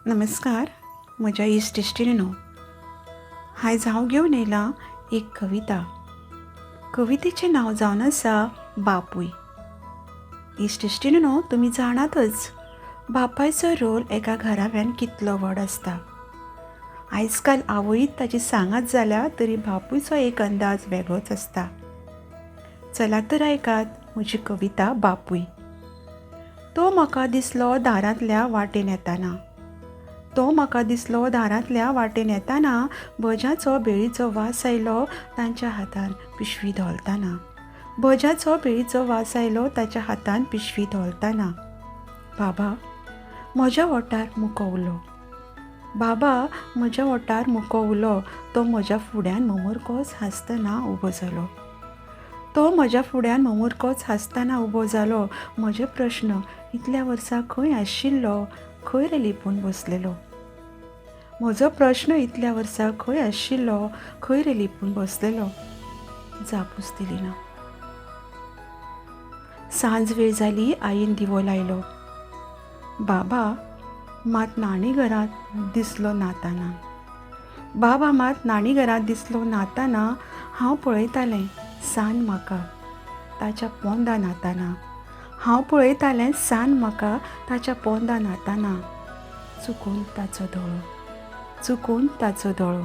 नमस्कार म्हज्या इश्ट इश्टिणींनो. आयज हांव घेवन येयलां एक कविता. कवितेचें नांव जावन आसा बापूय. इश्ट इश्टिणींनो, तुमी जाणातच बापायचो रोल एका घराब्यान कितलो व्हड आसता. आयज काल आवयच ताची सांगात जाल्या तरी बापूयचो एक अंदाज वेगळोच आसता. चला तर आयकात म्हजी कविता बापूय. तो म्हाका दिसलो दारांतल्या वाटेन येताना. तो म्हाका दिसलो दारांतल्या वाटेन येताना, भज्याचो भेळीचो वास आयलो तांच्या हातान पिशवी धोलताना. भज्याचो भेळीचो वास आयलो ताच्या हातान पिशवी धोलताना. बाबा म्हज्या ओंठार मुको उलो. बाबा म्हज्या ओंठार मुको उलो. तो म्हज्या फुड्यान मुमुरखोच हांसतना उबो जालो. तो म्हज्या फुड्यान मुमुरखोच हांसतना उबो जालो. म्हजे प्रश्न इतल्या वर्सां खंय आशिल्लो, खंय रे लिपून बसलेलो. म्हजो प्रश्न इतल्या वर्सां खंय आशिल्लो, खंय रे लिपून बसलेलो. जापूच दिली ना. सांज वेळ जाली, आईन दिवो लायलो. बाबा मात न्हाणी घरांत दिसलो नाताना. बाबा मात न्हाणी घरांत दिसलो नाताना. हांव पळयतालें सान म्हाका ताच्या पोंदा न्हाताना. हांव पळयतालें सान म्हाका ताच्या पोंदा न्हाताना. चुकून ताचो दोळो, चुकून ताचो दोळो.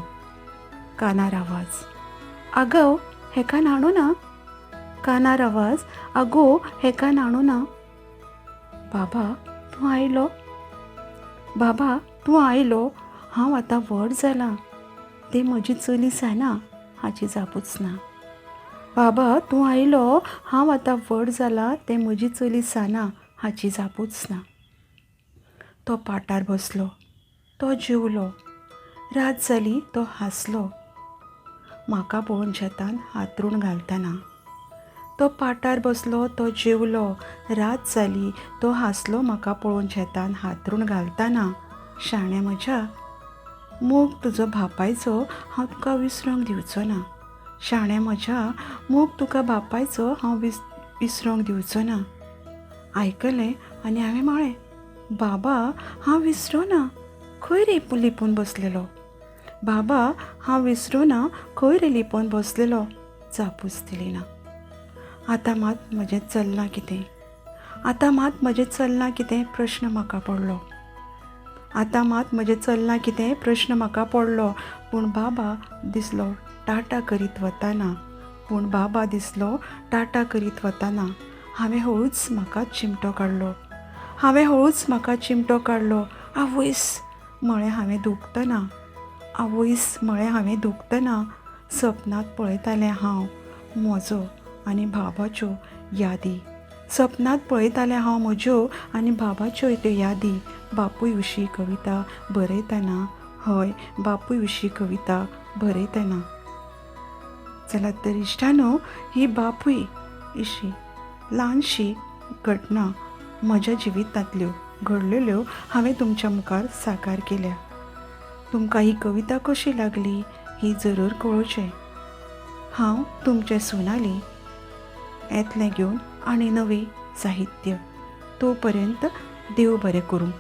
कानार आवाज, आगो हेका न्हाणू ना. कानार आवाज, आगो हेका न्हाणू ना. बाबा तूं आयलो, बाबा तूं आयलो. हांव आतां व्हड जालां, तें म्हजी चली साना हाची जापूच ना. बाबा तूं आयलो, हांव आतां व्हड जालां, तें म्हजी चली साना हाची जापूच ना. तो पाटार बसलो, तो जेवलो. रात जाली, तो हांसलो म्हाका पळोवन शेतान हांतरूण घालतना. तो पाटार बसलो, तो जेवलो. रात जाली, तो हांसलो म्हाका पळोवन शेतान हांतरूण घालतना. शाण्या म्हज्या, मोग तुजो बापायचो हांव तुका विसरूंक दिवचो ना. शाण्या म्हज्या, मोग तुका बापायचो हांव विसरूंक दिवचो ना. आयकलें आनी हांवें म्हळें, बाबा हांव विसरूं ना, खंय रे लिपून बसलेलो. बाबा हांव विसरूं ना, खंय रे लिपून बसलेलो. जापूच दिली ना. आतां मात म्हजें चल्लां कितें, आतां मात म्हजें चल्लां कितें प्रश्न म्हाका पडलो. आतां मात म्हजें चल्लां कितें प्रश्न म्हाका पडलो. पूण बाबा दिसलो टाटा करीत वताना. पूण बाबा दिसलो टाटा करीत वताना. हांवें हळूच म्हाका चिमटो काडलो. हांवें हळूच म्हाका चिमटो काडलो. आवयस म्हळें हांवें दुखतना. आवयस म्हळें हांवें दुखतना. सपनांत पळयतालें हांव म्हजो आनी बाबाच्यो यादी. सपनांत पळयतालें हांव म्हज्यो आनी बाबाच्यो त्यो यादी. बापूय विशीं कविता बरयतना. हय, बापूय विशीं कविता बरयतना. चलात तर इश्टानो, ही बापूय अशी ल्हानशी घटना म्हज्या जिवितांतल्यो घडलेल्यो हांवें तुमच्या मुखार साकार केल्या. तुमकां ही कविता कशी लागली ही जरूर कळोवचें. हांव तुमचें सोनाली येतलें घेवन आनी नवें साहित्य. तो पर्यंत देव बरें करूं.